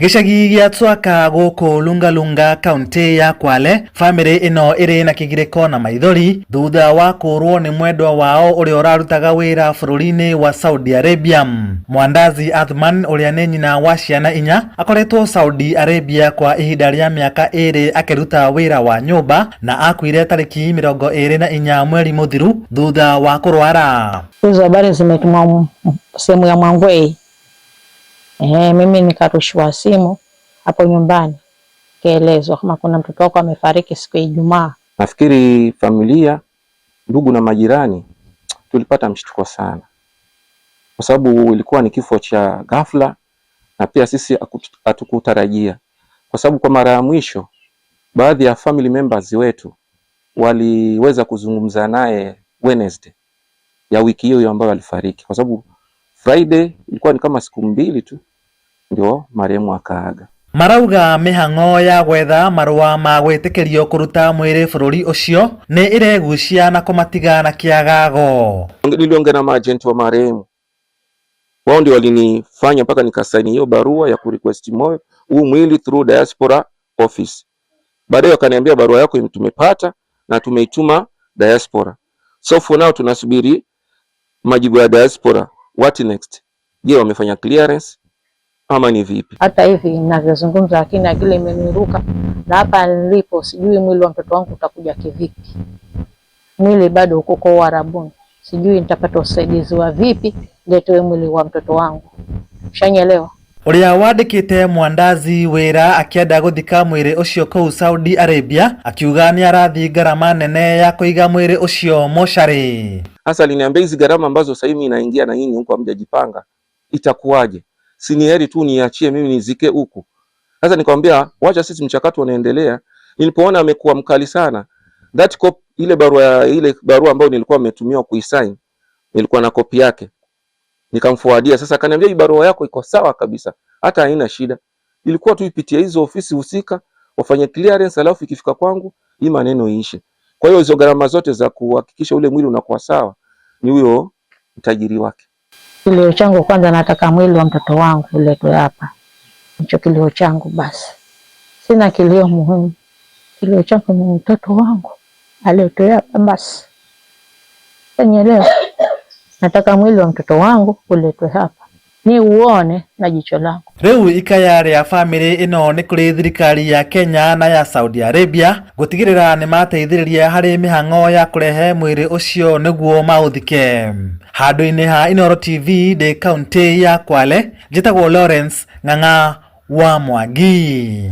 Gĩcagi gĩa Tswaka gũkũ Lungalunga, kaunti ya Kwale, bamĩrĩ ĩno ĩrĩ na kĩgirĩko na maithori thutha wa kũrwo nĩ mwendwa wao ũrĩa ũrarutaga wĩra bũrũri-inĩ wa Saudi Arabia. Mwandazi Athman, ũrĩa nĩ nyina wa ciana 4, akoretwo Saudi Arabia kwa ihinda rĩa mĩaka 2 akĩruta wĩra wa nyũmba na akuire tarĩki 24 mweri mũthiru thutha wa kũrwara. Hizo habari zimetumwa sehemu ya Mwangwei. Ehe, mimi nikarushiwa simu hapo nyumbani, kaelezwa kama kuna mtoto wako amefariki siku ya Ijumaa. Nafikiri familia, ndugu na majirani tulipata mshtuko sana, kwa sababu ilikuwa ni kifo cha ghafla na pia sisi hatukutarajia, kwa sababu kwa mara ya mwisho baadhi ya family members wetu waliweza kuzungumza naye Wednesday ya wiki hiyo ambayo alifariki, kwa sababu Friday ilikuwa ni kama siku 2 tu ndio marehemu akaaga. Marauga mĩhang'o ya gwetha marũa ma gwĩtĩkĩrio kũruta mwĩrĩ bũrũri ũcio nĩ ĩregucia na kũmatiga na kĩagago. Niliongea na maagent wa marehemu, wao ndio walinifanya mpaka nikasaini hiyo barua ya kurequest moyo huu mwili through diaspora office. Baadaye wakaniambia barua yako tumepata na tumeituma diaspora, so for now tunasubiri majibu ya diaspora. What next? Je, wamefanya clearance ama ni vipi? Hata hivi ninavyozungumza, lakini akili imeniruka, na hapa nilipo sijui mwili wa mtoto wangu utakuja kivipi. Mwili bado uko kwa Uarabuni, sijui nitapata usaidizi wa vipi niletoe mwili wa mtoto wangu. Ushanielewa? Ũrĩa wandĩkĩte Mwandazi wĩra akĩenda gũthika mwĩrĩ ũcio kũu Saudi Arabia akiuga nĩarathiĩ ngarama nene ya kũiga mwĩrĩ ũcio mocarĩ. Sasa aliniambia hizi gharama ambazo sasa hivi inaingia na nyinyi huko hamjajipanga itakuwaje? Si ni heri tu niachie mimi nizike huku. Sasa nikamwambia wacha sisi mchakato unaendelea. Nilipoona amekuwa mkali sana, that cop, ile barua ambayo nilikuwa nimetumiwa kuisign, nilikuwa na kopi yake, nikamforwardia. Sasa akaniambia hii barua yako iko sawa kabisa, hata haina shida, ilikuwa tu ipitie hizo ofisi husika wafanye clearance, alafu ikifika kwangu hii maneno iishe. Kwa hiyo hizo gharama zote za kuhakikisha ule mwili unakuwa sawa ni huyo mtajiri wake. Kilio changu kwanza, nataka mwili wa mtoto wangu uletwe hapa, hicho kilio changu basi. Sina kilio muhimu, kilio changu ni mtoto wangu aletwe hapa basi. Nielewa, nataka mwili wa mtoto wangu uletwe hapa ni uone na jicho langu. Rĩu ikaya rĩa bamĩrĩ ĩno nĩ kũrĩ thirikari ya Kenya na ya Saudi Arabia gũtigĩrĩra nĩ mateithĩrĩria harĩ mĩhang'o ya kũrehe mwĩrĩ ũcio nĩguo maũthike. Handũ-inĩ ha Inooro TV ndĩ kaũntĩ ya Kwale, njĩtagwo Lawrence Ng'ang'a wa Mwangi.